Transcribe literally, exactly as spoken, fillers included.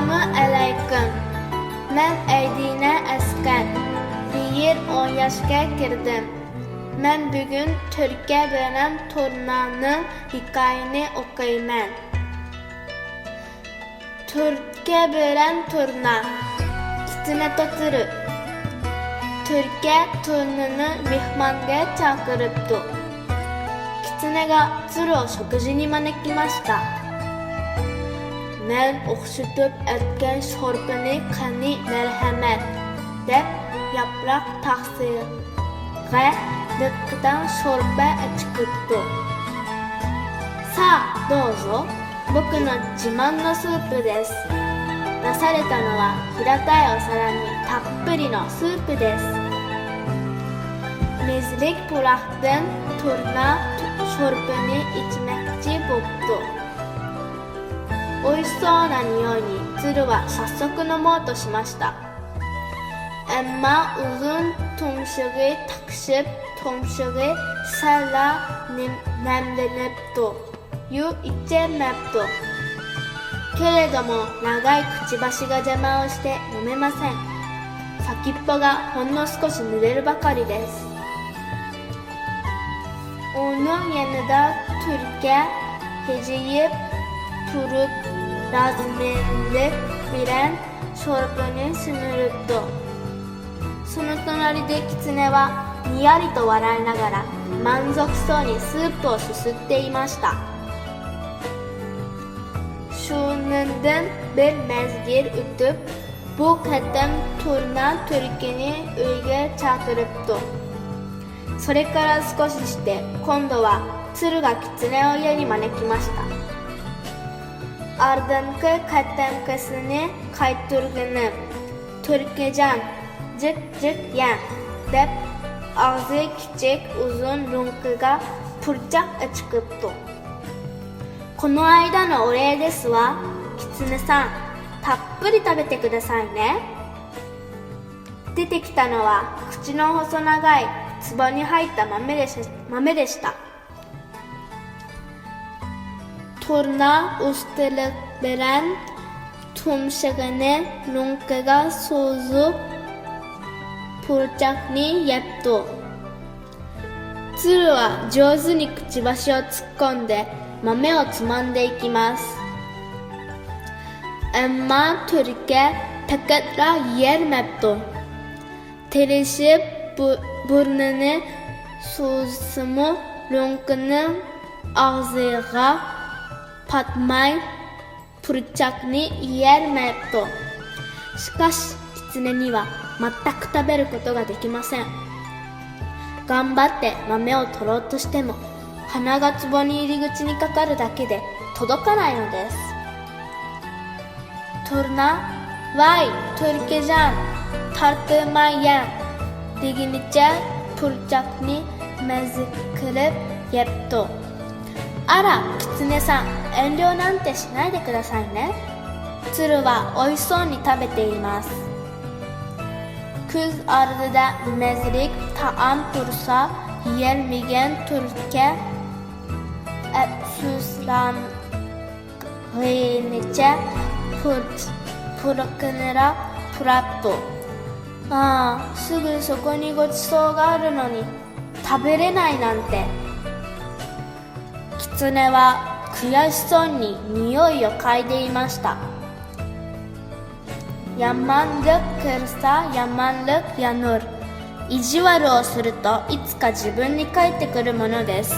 ئەسسالامۇ ئەلەيكۇم. مەن ئەيدىنە ئەسقەر. بۇ يىل ئون ياشقا كىردىم. مەن بۈگۈن تۈركە بىلەن تۇرنانىڭ ھېكايىنى ئوقۇيمەن. تۈركە بىلەن تۇرنا. كىچىنە توتۇرۇ. تۈركە تۇرنىنى مېھمانغا چاقىرىپتۇ. كىچىنەگە تۇرۇ شوكۇژىنى مانېكىماشتا. مەن ئوخشىتىپ ئەتكەن شورپىنى قېنى مەرھەمەت، دەپ ياپراق تاقسىغا دىققىتەڭ شورپا ئەچىقىپتۇ. سا، دوزو. 僕の自慢のスープです。出されたのは平たいお皿にたっぷりのスープです。مېزىلىك پۇراقتىن تۇرنا شورپىنى ئىچمەكچى بوپتۇ. 美味しそうな匂いに鶴は早速飲もうとしました。 ئەمما ئۇزۇن تۇمشۇقى تاقىشىپ، تۇمشۇقى سەللا نېم-، نەملىنىپتۇ. يۇ ئىچەلمەپتۇ. けれども長いくちばしが邪魔をして飲めません。先っぽがほんの少し濡れるばかりです。 ئۇنىڭ يېنىدا تۈركە ھىجىيىپ تۇرۇپ، رازىمەنلىك بىلەن شورپىنى سۈمۈرۈپتۇ. その隣でキツネはにやりと笑いながら、満足そうにスープをすすっていました。 شۇنىڭدىن بىر مەزگىل ئۆتۈپ، بۇ قېتىم تۇرنا تۈركىنى ئۆيىگە چاقىرىپتۇ. それから少しして、今度は鶴が狐を家に招きました。 ئاردىنقى قېتىمقىسىنى قايتۇرغىنىم، تۈركىجان، جىق جىق يەڭ، دەپ ئاغزى كىچىك ئۇزۇن لوڭقىغا پۇرچاق ئەچىقىپتۇ. この間のお礼ですわ。狐さん、たっぷり食べてくださいね。 出てきたのは口の細長い壺に入った豆でし-、豆でした。 تۇرنا ئۇستىلىق بىلەن تۇمشۇقىنى لوڭقىغا سوزۇپ، پۇرچاقنى يەپتۇ. 鶴は上手にくちばしを突っ込んで豆をつまんでいきます。 ئەمما تۈركە پەقەتلا يېيەلمەپتۇ. تىرىشىپ بۇ-، بۇرنىنى سوزسىمۇ، لوڭقىنىڭ ئاغزىغا پاتماي، پۇرچاقنى يېيەلمەپتۇ. しかし、狐には全く食べることができません。 頑張って豆を取ろうとしても、鼻が壺に入り口にかかるだけで届かないのです。 تۇرنا، ۋاي، تۈركىجان، تارتىنماي يەڭ، دېگىنىچە پۇرچاقنى مەززە قىلىپ يەپتۇ. あら、狐さん、遠慮なんてしないでくださいね。鶴は美味しそうに食べています。 كۆز ئالدىدا مەززىلىك تائام تۇرسا، يېيەلمىگەن تۈركە ئەپسۇسلانغىنىچە پۇر-، پۇرىقىنىراق پۇراپتۇ. ああ、すぐそこにごちそうがあるのに、食べれないなんて。 狐は悔しそうに匂いを嗅いでいました。 يامانلىق كىرسە يامانلىق يانۇر. 意地悪をするといつか自分に返ってくるものです。